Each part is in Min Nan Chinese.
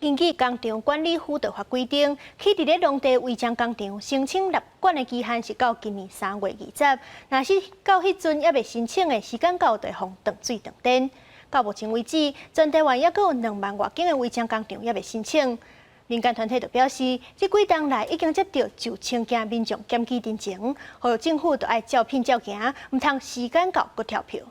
根據工廠管理輔導法規定，起佇咧農地違章工廠申請納管的期限是到今年3月20，若是到彼陣猶未申請的時間到，就會予斷水斷電。到目前為止，全台灣猶閣有2萬外間的違章工廠猶未申請。民間團體就表示，這幾冬來已經接到上千件民眾檢舉陳情，呼籲政府著愛照片照行，毋通時間到閣跳票。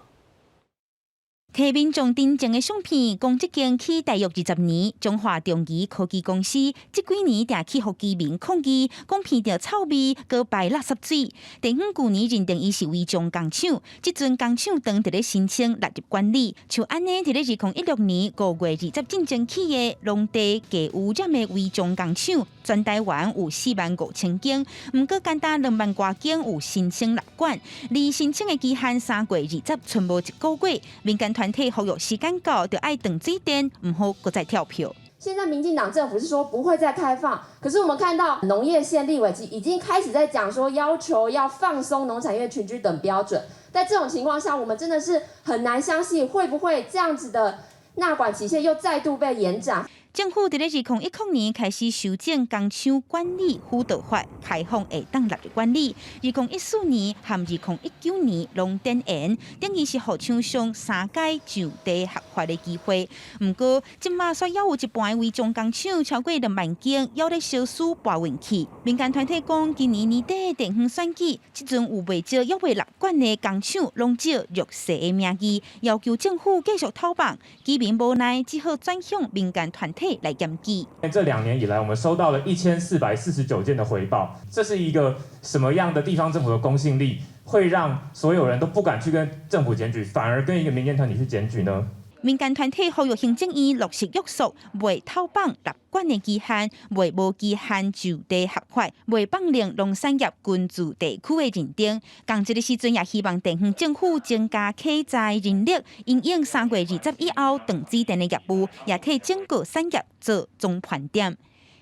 提民眾陳情的相片，講這間起大約20年，中華中儀科技公司，這幾年定去予居民抗議，講鼻著臭味，閣排垃圾水。地方舊年認定伊是違章工廠，這陣工廠當佇咧申請納入管理，像按呢佇咧2016年5月20進前起的農地低污染的違章工廠，全台灣有4萬5千間，毋過干焦2萬外間有申請納管，離申請的期限3月20賰無一個月，民間團體呼籲時間到，就愛斷水電，毋好閣再跳票。現在民進黨政府是說不會再開放，可是我們看到農業縣立委已經開始在講說要求要放鬆農產業群聚等標準，在這種情況下，我們真的是很難相信會不會這樣子的納管期限又再度被延展。政府佇咧2010年開始修正工廠管理輔導法，開放會當納入管理。2014年和2019年攏展延，等於是予廠商三階就地合法的機會。毋過，這馬煞猶有一半違章工廠超過2萬間，猶咧相輸跋運氣。民間團體講，今年年底地方選舉，這陣有袂少猶未納管的工廠，攏借弱勢的名義，要求政府繼續偷放。居民無奈，只好轉向民間團體來檢舉。這2年以來，我們收到了1449件的回報，這是一個什麼樣的地方政府的公信力，會讓所有人都不敢去跟政府檢舉，反而跟一個民間團體去檢舉呢？民間團體呼籲行政院落實約束，袂偷放納管的期限，袂無期限就地合法，袂放任農產業群聚地區的認定。仝一个時陣也希望地方政府增加器材人力，因應3月20以後斷水電的業務，也替整個產業做總盤點。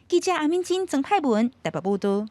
記者阿敏珍、曾派文台北報導。